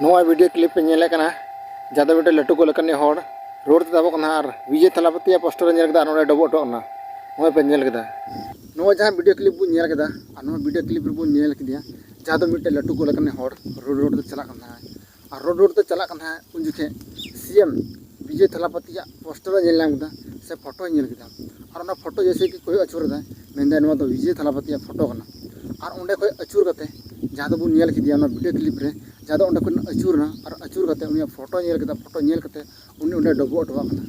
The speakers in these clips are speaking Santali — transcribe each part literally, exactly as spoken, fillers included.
ᱱᱚᱣᱟ ᱵᱷᱤᱰᱤᱭᱳ ᱠᱞᱤᱯ ᱯᱮ ᱧᱮᱞᱮᱫ ᱠᱟᱱᱟ, ᱡᱟᱦᱟᱸ ᱫᱚ ᱢᱤᱫᱴᱮᱱ ᱞᱟᱹᱴᱩ ᱜᱚᱞ ᱟᱠᱟᱱᱤᱡ ᱦᱚᱲ ᱨᱳᱰ ᱛᱮ ᱛᱟᱵᱚᱜ ᱠᱟᱱᱟ ᱟᱨ ᱵᱤᱡᱚᱭ ᱛᱷᱟᱞᱟᱯᱟᱛᱤᱭᱟᱜ ᱯᱳᱥᱴᱟᱨ ᱮ ᱧᱮᱞ ᱠᱮᱫᱟ ᱟᱨ ᱱᱚᱰᱮ ᱰᱚᱵᱚᱜ ᱦᱚᱴᱚ ᱠᱟᱜ ᱠᱟᱱᱟ᱾ ᱱᱚᱜᱼᱚᱭ ᱯᱮ ᱧᱮᱞ ᱠᱮᱫᱟ᱾ ᱱᱚᱣᱟ ᱡᱟᱦᱟᱸ ᱵᱷᱤᱰᱤᱭᱳ ᱠᱞᱤᱯ ᱵᱚᱱ ᱧᱮᱞ ᱠᱮᱫᱟ ᱟᱨ ᱱᱚᱣᱟ ᱵᱷᱤᱰᱤᱭᱳ ᱠᱞᱤᱯ ᱨᱮᱵᱚᱱ ᱧᱮᱞ ᱠᱮᱫᱮᱭᱟ, ᱡᱟᱦᱟᱸ ᱫᱚ ᱢᱤᱫᱴᱮᱱ ᱞᱟᱹᱴᱩ ᱜᱚᱞ ᱟᱠᱟᱱᱤᱡ ᱦᱚᱲ ᱨᱳᱰ ᱨᱳᱰ ᱛᱮ ᱪᱟᱞᱟᱜ ᱠᱟᱱ ᱛᱟᱦᱮᱸᱫ᱾ ᱟᱨ ᱨᱳᱰ ᱨᱳᱰ ᱛᱮ ᱪᱟᱞᱟᱜ ᱠᱟᱱ ᱛᱟᱦᱮᱸᱫ, ᱩᱱ ᱡᱚᱠᱷᱮᱡ ᱥᱤ ᱮᱢ ᱵᱤᱡᱚᱭ ᱛᱷᱟᱞᱟᱯᱟᱛᱤᱭᱟᱜ ᱯᱳᱥᱴᱟᱨ ᱮ ᱧᱮᱞ ᱧᱟᱢ ᱠᱮᱫᱟ ᱥᱮ ᱯᱷᱳᱴᱳᱭ ᱧᱮᱞ ᱠᱮᱫᱟ᱾ ᱟᱨ ᱚᱱᱟ ᱯᱷᱳᱴᱳ ᱡᱮᱭᱥᱮ ᱠᱤ ᱠᱚᱭᱚᱜ ᱟᱹᱪᱩᱨ ᱮᱫᱟᱭ, ᱢᱮᱱᱫᱟᱭ, "ᱱᱚᱣᱟ ᱫᱚ ᱵᱤᱡᱚᱭ ᱛᱷᱟᱞᱟᱯᱟᱛᱤᱭᱟᱜ ᱯᱷᱳᱴᱳ ᱠᱟᱱᱟ᱾" ᱟᱨ ᱚᱸᱰᱮ ᱠᱷᱚᱡ ᱟᱹᱪᱩᱨ ᱠᱟᱛᱮ, ᱡᱟᱦᱟᱸ ᱫᱚᱵᱚᱱ ᱧᱮᱞ ᱠᱮᱫᱮᱭᱟ ᱚᱱᱟ ᱵᱷᱤᱰᱤᱭᱳ ᱠᱞᱤᱯ ᱨᱮ, ᱡᱟᱦᱟᱸ ᱫᱚ ᱚᱸᱰᱮ ᱠᱷᱚᱱ ᱟᱹᱪᱩᱨ ᱮᱱᱟ ᱟᱨ ᱟᱹᱪᱩᱨ ᱠᱟᱛᱮ ᱩᱱᱤᱭᱟᱜ ᱯᱷᱳᱴᱳ ᱧᱮᱞ ᱠᱮᱫᱟ, ᱯᱷᱳᱴᱳ ᱧᱮᱞ ᱠᱟᱛᱮ ᱩᱱᱤ ᱚᱸᱰᱮ ᱰᱚᱵᱚᱜ ᱦᱚᱴᱚᱣᱟᱜ ᱠᱟᱱᱟ᱾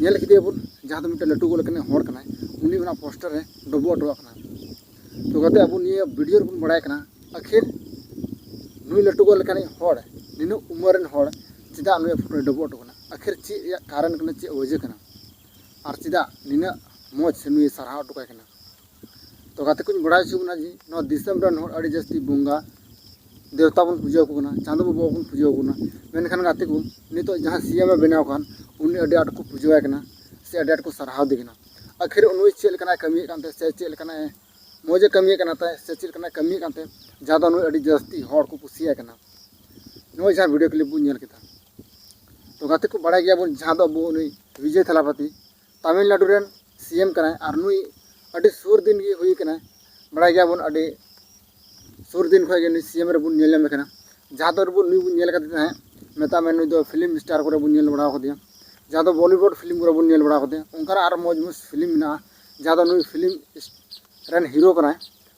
ᱧᱮᱞ ᱠᱮᱫᱮᱭᱟᱵᱚᱱ, ᱡᱟᱦᱟᱸ ᱫᱚ ᱢᱤᱫᱴᱮᱱ ᱞᱟᱹᱴᱩ ᱜᱚᱞ ᱟᱠᱟᱱᱤᱡ ᱦᱚᱲ ᱠᱟᱱᱟᱭ, ᱩᱱᱤ ᱚᱱᱟ ᱯᱳᱥᱴᱟᱨ ᱨᱮ ᱰᱚᱵᱚᱜ ᱦᱚᱴᱚᱣᱟᱜ ᱠᱟᱱᱟ᱾ ᱛᱚ ᱜᱟᱛᱮ, ᱟᱵᱚ ᱱᱤᱭᱟᱹ ᱵᱷᱤᱰᱤᱭᱳ ᱨᱮᱵᱚᱱ ᱵᱟᱲᱟᱭ ᱠᱟᱱᱟ, ᱟᱹᱠᱷᱤᱨ ᱱᱩᱭ ᱞᱟᱹᱴᱩ ᱜᱚᱞ ᱞᱮᱠᱟᱱᱤᱡ ᱦᱚᱲ, ᱱᱤᱱᱟᱹᱜ ᱩᱢᱮᱨ ᱨᱮᱱ ᱦᱚᱲ ᱪᱮᱫᱟᱜ ᱱᱩᱭᱟᱜ ᱯᱷᱳᱴᱳᱭ ᱰᱚᱵᱚᱜ ᱦᱚᱴᱚ ᱠᱟᱱᱟ? ᱟᱹᱠᱷᱤᱨ ᱪᱮᱫ ᱨᱮᱭᱟᱜ ᱠᱟᱨᱚᱱ ᱠᱟᱱᱟ, ᱪᱮᱫ ᱚᱡᱮ ᱠᱟᱱᱟ? ᱟᱨ ᱪᱮᱫᱟᱜ ᱱᱤᱱᱟᱹᱜ ᱢᱚᱡᱽ ᱥᱮ ᱱᱩᱭᱮ ᱥᱟᱨᱦᱟᱣ ᱦᱚᱴᱚ ᱠᱟᱭ ᱠᱟᱱᱟ? ᱛᱚ ᱜᱟᱛᱮ ᱠᱚᱧ ᱵᱟᱲᱟᱭ ᱦᱚᱪᱚ ᱵᱚᱱᱟ ᱡᱮ ᱱᱚᱣᱟ ᱫᱤᱥᱚᱢ ᱨᱮᱱ ᱦᱚᱲ ᱟᱹᱰᱤ ᱡᱟᱹᱥᱛᱤ ᱵᱚᱸᱜᱟ ᱫᱮᱣᱛᱟ ᱵᱚᱱ ᱯᱩᱡᱟᱹ ᱟᱠᱚ ᱠᱟᱱᱟ, ᱪᱟᱸᱫᱚ ᱵᱟᱵᱟ ᱵᱚᱱ ᱯᱩᱡᱟᱹ ᱟᱠᱚ ᱠᱟᱱᱟ᱾ ᱢᱮᱱᱠᱷᱟᱱ ᱜᱟᱛᱮ ᱠᱚ, ᱱᱤᱛᱚᱜ ᱡᱟᱦᱟᱸ ᱥᱤ ᱮᱢ ᱮ ᱵᱮᱱᱟᱣ ᱠᱟᱱ, ᱩᱱᱤ ᱟᱹᱰᱤ ᱟᱸᱴ ᱠᱚ ᱯᱩᱡᱟᱹᱣᱟᱭ ᱠᱟᱱᱟ ᱥᱮ ᱟᱹᱰᱤ ᱟᱸᱴ ᱠᱚ ᱥᱟᱨᱦᱟᱣ ᱫᱮ ᱠᱟᱱᱟ᱾ ᱟᱹᱠᱷᱤᱨ ᱩᱱᱤ ᱪᱮᱫ ᱞᱮᱠᱟᱱᱟᱜ ᱠᱟᱹᱢᱤᱭᱮᱫ ᱠᱟᱱ ᱛᱮ ᱥᱮ ᱪᱮᱫ ᱞᱮᱠᱟᱱᱟᱜ ᱮ ᱢᱚᱡᱽ ᱮ ᱠᱟᱹᱢᱤᱭᱮᱫ ᱠᱟᱱᱟ ᱛᱟᱭ ᱥᱮ ᱪᱮᱫ ᱞᱮᱠᱟᱱᱟᱜ ᱠᱟᱹᱢᱤᱭᱮᱫ ᱠᱟᱱ ᱛᱮ, ᱡᱟᱦᱟᱸ ᱫᱚ ᱱᱩᱭ ᱟᱹᱰᱤ ᱡᱟᱹᱥᱛᱤ ᱦᱚᱲ ᱠᱚ ᱠᱩᱥᱤᱭᱟᱭ ᱠᱟᱱᱟ᱾ ᱱᱚᱜᱼᱚᱭ ᱡᱟᱦᱟᱸ ᱵᱷᱤᱰᱤᱭᱳ ᱠᱞᱤᱯ ᱵᱚᱱ ᱧᱮᱞ ᱠᱮᱫᱟ᱾ ᱛᱚ ᱜᱟᱛᱮ ᱠᱚ, ᱵᱟᱲᱟᱭ ᱜᱮᱭᱟᱵᱚᱱ, ᱡᱟᱦᱟᱸ ᱫᱚ ᱟᱵᱚ ᱱᱩᱭ ᱵᱤᱡᱚᱭ ᱛᱷᱟᱞᱟᱯᱟᱛᱤ ᱛᱟᱢᱤᱞᱱᱟᱰᱩ ᱨᱮᱱ ᱥᱤ ᱮᱢ ᱠᱟᱱᱟᱭ ᱟᱨ ᱱᱩᱭ ᱟᱹᱰᱤ ᱥᱩᱨ ᱫᱤᱱ ᱜᱮ ᱦᱩᱭ ᱠᱟᱱᱟᱭ᱾ ᱵᱟᱲᱟᱭ ᱜᱮᱭᱟᱵᱚᱱ, ᱟᱹᱰᱤ ᱥᱩᱨ ᱫᱤᱱ ᱠᱷᱚᱱ ᱜᱮ ᱱᱩᱭ ᱥᱤ ᱮᱢ ᱨᱮᱵᱚᱱ ᱧᱮᱞ ᱧᱟᱢᱮ ᱠᱟᱱᱟ᱾ ᱡᱟᱦᱟᱸ ᱫᱚ ᱟᱵᱚ ᱱᱩᱭ ᱵᱚᱱ ᱧᱮᱞ ᱠᱟᱫᱮ ᱛᱟᱦᱮᱸᱫ, ᱢᱮᱛᱟᱜ ᱢᱮ, ᱱᱩᱭ ᱫᱚ ᱯᱷᱤᱞᱢ ᱥᱴᱟᱨ ᱠᱚᱨᱮ ᱵᱚᱱ ᱧᱮᱞ ᱵᱟᱲᱟ ᱠᱟᱫᱮᱭᱟ, ᱡᱟᱦᱟᱸ ᱫᱚ ᱵᱚᱞᱤᱣᱩᱰ ᱯᱷᱤᱞᱢ ᱠᱚᱨᱮ ᱵᱚᱱ ᱧᱮᱞ ᱵᱟᱲᱟ ᱠᱟᱫᱮᱭᱟ᱾ ᱚᱱᱠᱟᱱᱟᱜ ᱟᱨ ᱢᱚᱡᱽ ᱢᱚᱡᱽ ᱯᱷᱤᱞᱢ ᱢᱮᱱᱟᱜᱼᱟ, ᱡᱟᱦᱟᱸ ᱫᱚ ᱱᱩᱭ ᱯᱷᱤᱞᱢ ᱨᱮᱱ ᱦᱤᱨᱳ ᱠᱟᱱᱟᱭ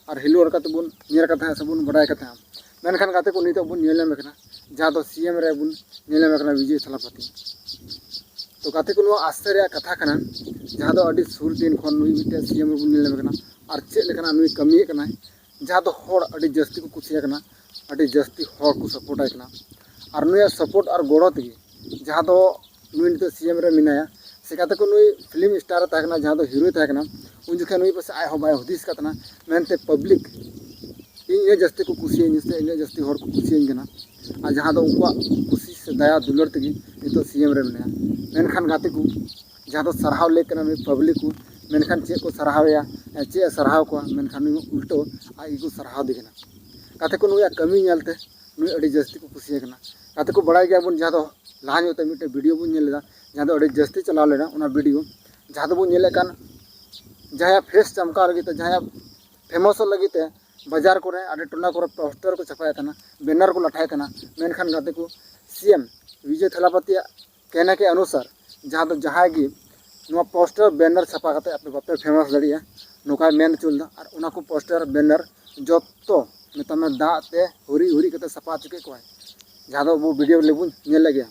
ᱟᱨ ᱦᱤᱨᱳ ᱞᱮᱠᱟᱛᱮ ᱵᱚᱱ ᱧᱮᱞ ᱠᱟᱫ ᱛᱟᱦᱮᱸᱫ ᱥᱮ ᱵᱚᱱ ᱵᱟᱰᱟᱭ ᱠᱟᱫ ᱛᱟᱦᱮᱸᱫ᱾ ᱢᱮᱱᱠᱷᱟᱱ ᱜᱟᱛᱮ ᱠᱚ, ᱱᱤᱛᱚᱜ ᱵᱚᱱ ᱧᱮᱞ ᱧᱟᱢᱮ ᱠᱟᱱᱟ, ᱡᱟᱦᱟᱸ ᱫᱚ ᱥᱤ ᱮᱢ ᱨᱮ ᱵᱚᱱ ᱧᱮᱞ ᱧᱟᱢᱮ ᱠᱟᱱᱟ, ᱵᱤᱡᱚᱭ ᱛᱷᱟᱞᱟᱯᱟᱛᱤ᱾ ᱛᱚ ᱜᱟᱛᱮ ᱠᱚ, ᱱᱚᱣᱟ ᱟᱥᱪᱚᱨᱡᱚ ᱨᱮᱭᱟᱜ ᱠᱟᱛᱷᱟ ᱠᱟᱱᱟ, ᱡᱟᱦᱟᱸ ᱫᱚ ᱟᱹᱰᱤ ᱥᱩᱨ ᱫᱤᱱ ᱠᱷᱚᱱ ᱱᱩᱭ ᱢᱤᱫᱴᱮᱱ ᱥᱤ ᱮᱢ ᱨᱮᱵᱚᱱ ᱧᱮᱞ ᱧᱟᱢᱮ ᱠᱟᱱᱟ ᱟᱨ ᱪᱮᱫ ᱞᱮᱠᱟᱱᱟᱜ ᱱᱩᱭ ᱠᱟᱹᱢᱤᱭᱮᱫ ᱠᱟᱱᱟᱭ, ᱡᱟᱦᱟᱸ ᱫᱚ ᱦᱚᱲ ᱟᱹᱰᱤ ᱡᱟᱹᱥᱛᱤ ᱠᱚ ᱠᱩᱥᱤᱭᱟᱜ ᱠᱟᱱᱟ, ᱟᱹᱰᱤ ᱡᱟᱹᱥᱛᱤ ᱦᱚᱲ ᱠᱚ ᱥᱟᱯᱳᱨᱴ ᱟᱭ ᱠᱟᱱᱟ᱾ ᱟᱨ ᱱᱩᱭᱟᱜ ᱥᱟᱯᱳᱨᱴ ᱟᱨ ᱜᱚᱲᱚ ᱛᱮᱜᱮ ᱡᱟᱦᱟᱸ ᱫᱚ ᱱᱩᱭ ᱱᱤᱛᱚᱜ ᱥᱤ ᱮᱢ ᱨᱮ ᱢᱮᱱᱟᱭᱟ, ᱥᱮ ᱜᱟᱛᱮ ᱠᱚ, ᱱᱩᱭ ᱯᱷᱤᱞᱢ ᱥᱴᱟᱨ ᱮ ᱛᱟᱦᱮᱸ ᱠᱟᱱᱟ, ᱡᱟᱦᱟᱸ ᱫᱚ ᱦᱤᱨᱳᱭ ᱛᱟᱦᱮᱸ ᱠᱟᱱᱟ, ᱩᱱ ᱡᱚᱠᱷᱮᱡ ᱱᱩᱭ ᱯᱟᱥᱮᱡ ᱟᱡ ᱦᱚᱸ ᱵᱟᱭ ᱦᱩᱫᱤᱥ ᱠᱟᱫ ᱛᱟᱦᱮᱱᱟ, ᱢᱮᱱᱛᱮ ᱯᱟᱵᱽᱞᱤᱠ ᱤᱧ ᱤᱱᱟᱹᱜ ᱡᱟᱹᱥᱛᱤ ᱠᱚ ᱠᱩᱥᱤᱭᱟᱹᱧᱟ ᱥᱮ ᱤᱱᱟᱹᱜ ᱡᱟᱹᱥᱛᱤ ᱦᱚᱲ ᱠᱚ ᱠᱩᱥᱤᱭᱟᱹᱧ ᱠᱟᱱᱟ᱾ ᱟᱨ ᱡᱟᱦᱟᱸ ᱫᱚ ᱩᱱᱠᱩᱣᱟᱜ ᱠᱩᱥᱤ ᱥᱮ ᱫᱟᱭᱟ ᱫᱩᱞᱟᱹᱲ ᱛᱮᱜᱮ ᱱᱤᱛᱚᱜ ᱥᱤ ᱮᱢ ᱨᱮ ᱢᱮᱱᱟᱭᱟ᱾ ᱢᱮᱱᱠᱷᱟᱱ ᱜᱟᱛᱮ ᱠᱚ, ᱡᱟᱦᱟᱸ ᱫᱚ ᱥᱟᱨᱦᱟᱣ ᱞᱮᱠ ᱠᱟᱱᱟ ᱱᱩᱭ ᱯᱟᱵᱽᱞᱤᱠ ᱠᱚ, ᱢᱮᱱᱠᱷᱟᱱ ᱪᱮᱫ ᱠᱚ ᱥᱟᱨᱦᱟᱣᱮᱭᱟ, ᱪᱮᱫ ᱮ ᱥᱟᱨᱦᱟᱣ ᱠᱚᱣᱟ, ᱢᱮᱱᱠᱷᱟᱱ ᱱᱩᱭ ᱩᱞᱴᱟᱹ ᱟᱡ ᱜᱮᱠᱚ ᱥᱟᱨᱦᱟᱣ ᱫᱮ ᱠᱟᱱᱟ᱾ ᱜᱟᱛᱮ ᱠᱚ ᱱᱩᱭᱟᱜ ᱠᱟᱹᱢᱤ ᱧᱮᱞᱛᱮ ᱱᱩᱭ ᱟᱹᱰᱤ ᱡᱟᱹᱥᱛᱤ ᱠᱚ ᱠᱩᱥᱤᱭᱟᱭ ᱠᱟᱱᱟ᱾ ᱜᱟᱛᱮ ᱠᱚ ᱵᱟᱲᱟᱭ ᱜᱮᱭᱟ ᱵᱚᱱ, ᱡᱟᱦᱟᱸ ᱫᱚ ᱞᱟᱦᱟ ᱧᱚᱜ ᱛᱮ ᱢᱤᱫᱴᱮᱱ ᱵᱷᱤᱰᱤᱭᱳ ᱵᱚᱱ ᱧᱮᱞ ᱞᱮᱫᱟ, ᱡᱟᱦᱟᱸ ᱫᱚ ᱟᱹᱰᱤ ᱡᱟᱹᱥᱛᱤ ᱪᱟᱞᱟᱣ ᱞᱮᱱᱟ, ᱚᱱᱟ ᱵᱷᱤᱰᱤᱭᱳ ᱡᱟᱦᱟᱸ ᱫᱚᱵᱚᱱ ᱧᱮᱞᱮᱫ ᱠᱟᱱ, ᱡᱟᱦᱟᱸᱭᱟᱜ ᱯᱷᱮᱥ ᱪᱟᱢᱠᱟᱣ ᱞᱟᱹᱜᱤᱫ ᱛᱮ, ᱡᱟᱦᱟᱸᱭᱟᱜ ᱯᱷᱮᱢᱟᱥᱚᱜ ᱞᱟᱹᱜᱤᱫ ᱛᱮ ᱵᱟᱡᱟᱨ ᱠᱚᱨᱮ, ᱟᱹᱰᱤ ᱴᱚᱞᱟ ᱠᱚᱨᱮ ᱯᱳᱥᱴᱟᱨ ᱠᱚ ᱪᱷᱟᱯᱟᱭᱮᱫ ᱛᱟᱦᱮᱱᱟ, ᱵᱮᱱᱟᱨ ᱠᱚ ᱞᱟᱴᱷᱟᱭᱮᱫ ᱛᱟᱦᱮᱱᱟ᱾ ᱢᱮᱱᱠᱷᱟᱱ ᱜᱟᱛᱮ ᱠᱚ, ᱥᱤ ᱮᱢ ᱵᱤᱡᱚᱭ ᱛᱷᱟᱞᱟᱯᱟᱛᱤᱭᱟᱜ ᱠᱮᱱᱮ ᱠᱮ ᱚᱱᱩᱥᱟᱨ, ᱡᱟᱦᱟᱸ ᱫᱚ ᱡᱟᱦᱟᱸᱭ ᱜᱮ ᱱᱚᱣᱟ ᱯᱳᱥᱴᱟᱨ ᱵᱮᱱᱟᱨ ᱪᱷᱟᱯᱟ ᱠᱟᱛᱮ ᱟᱯᱮ ᱵᱟᱯᱮ ᱯᱷᱮᱢᱟᱥ ᱫᱟᱲᱮᱭᱟᱜᱼᱟ, ᱱᱚᱝᱠᱟᱭ ᱢᱮᱱ ᱦᱚᱪᱚ ᱞᱮᱫᱟ᱾ ᱟᱨ ᱚᱱᱟ ᱠᱚ ᱯᱳᱥᱴᱟᱨ ᱵᱮᱱᱟᱨ ᱡᱚᱛᱚ ᱢᱮᱛᱟᱢ ᱢᱮ ᱫᱟᱜ ᱛᱮ ᱦᱩᱨᱤᱡ ᱦᱩᱨᱤᱡ ᱠᱟᱛᱮ ᱥᱟᱯᱷᱟ ᱦᱚᱪᱚ ᱠᱮᱫ ᱠᱚᱣᱟᱭ, ᱡᱟᱦᱟᱸ ᱫᱚ ᱟᱵᱚ ᱵᱷᱤᱰᱤᱭᱳ ᱨᱮᱵᱚᱱ ᱧᱮᱞ ᱞᱮᱫ ᱜᱮᱭᱟ᱾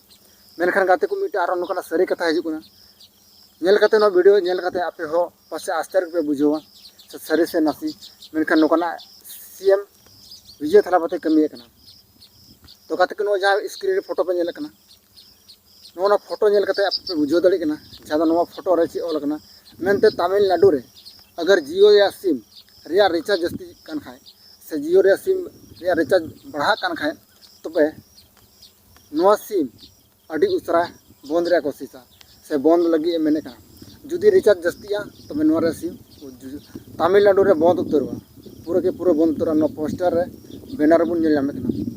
ᱢᱮᱱᱠᱷᱟᱱ ᱜᱟᱛᱮ ᱠᱚ, ᱢᱤᱫᱴᱮᱱ ᱟᱨᱦᱚᱸ ᱱᱚᱝᱠᱟᱱᱟᱜ ᱥᱟᱹᱨᱤ ᱠᱟᱛᱷᱟ ᱦᱤᱡᱩᱜ ᱠᱟᱱᱟ᱾ ᱧᱮᱞ ᱠᱟᱛᱮ, ᱱᱚᱣᱟ ᱵᱷᱤᱰᱤᱭᱳ ᱧᱮᱞ ᱠᱟᱛᱮ ᱟᱯᱮ ᱦᱚᱸ ᱯᱟᱥᱮ ᱟᱥᱪᱚᱨᱡᱚ ᱯᱮ ᱵᱩᱡᱷᱟᱹᱣᱟ, ᱥᱮ ᱥᱟᱹᱨᱤ ᱥᱮ ᱱᱟᱥᱮ, ᱢᱮᱱᱠᱷᱟᱱ ᱱᱚᱝᱠᱟᱱᱟᱜ ᱥᱤ ᱮᱢ ᱵᱤᱡᱚᱭ ᱛᱷᱟᱞᱟᱯᱟᱛᱤ ᱠᱟᱹᱢᱤᱭᱮᱫ ᱠᱟᱱᱟ᱾ ᱛᱚ ᱜᱟᱛᱮ ᱠᱚ, ᱱᱚᱣᱟ ᱡᱟᱦᱟᱸ ᱥᱠᱨᱤᱱ ᱨᱮ ᱯᱷᱳᱴᱳ ᱯᱮ ᱧᱮᱞᱮᱫ ᱠᱟᱱᱟ, ᱱᱚᱜᱼᱚ ᱱᱚᱣᱟ ᱯᱷᱳᱴᱳ ᱧᱮᱞ ᱠᱟᱛᱮ ᱟᱯᱮ ᱯᱮ ᱵᱩᱡᱷᱟᱹᱣ ᱫᱟᱲᱮᱭᱟᱜ ᱠᱟᱱᱟ, ᱡᱟᱦᱟᱸ ᱫᱚ ᱱᱚᱣᱟ ᱯᱷᱳᱴᱳ ᱨᱮ ᱪᱮᱫ ᱚᱞ ᱟᱠᱟᱱᱟ ᱢᱮᱱᱛᱮ᱾ ᱛᱟᱢᱤᱞᱱᱟᱰᱩ ᱨᱮ ᱟᱜᱟᱨ ᱡᱤᱭᱳ ᱨᱮᱭᱟᱜ ᱥᱤᱢ ᱨᱮᱭᱟᱜ ᱨᱤᱪᱟᱨᱡᱽ ᱡᱟᱹᱥᱛᱤ ᱠᱟᱱ ᱠᱷᱟᱡ, ᱥᱮ ᱡᱤᱭᱳ ᱨᱮᱭᱟᱜ ᱥᱤᱢ ᱨᱮᱭᱟᱜ ᱨᱤᱪᱟᱨᱡᱽ ᱵᱟᱲᱦᱟᱜ ᱠᱟᱱ ᱠᱷᱟᱡ, ᱛᱚᱵᱮ ᱱᱚᱣᱟ ᱥᱤᱢ ᱟᱹᱰᱤ ᱩᱥᱟᱹᱨᱟ ᱵᱚᱱᱫ ᱨᱮᱭᱟᱜ ᱠᱳᱥᱤᱥᱟ, ᱥᱮ ᱵᱚᱱᱫ ᱞᱟᱹᱜᱤᱫ ᱮ ᱢᱮᱱᱮᱫ ᱠᱟᱱᱟ᱾ ᱡᱩᱫᱤ ᱨᱤᱪᱟᱨᱡᱽ ᱡᱟᱹᱥᱛᱤᱜᱼᱟ, ᱛᱚᱵᱮ ᱱᱚᱣᱟ ᱨᱮ ᱥᱤᱢ ᱛᱟᱢᱤᱞᱱᱟᱰᱩ ᱨᱮ ᱵᱚᱱᱫ ᱩᱛᱟᱹᱨᱚᱜᱼᱟ, ᱯᱩᱨᱟᱹ ᱜᱮ ᱯᱩᱨᱟᱹ ᱵᱚᱱᱫ ᱩᱛᱟᱹᱨᱚᱜᱼᱟ᱾ ᱱᱚᱣᱟ ᱯᱳᱥᱴᱟᱨ ᱨᱮ, ᱵᱮᱱᱟᱨ ᱨᱮᱵᱚᱱ ᱧᱮᱞ ᱧᱟᱢᱮᱫ ᱠᱟᱱᱟ᱾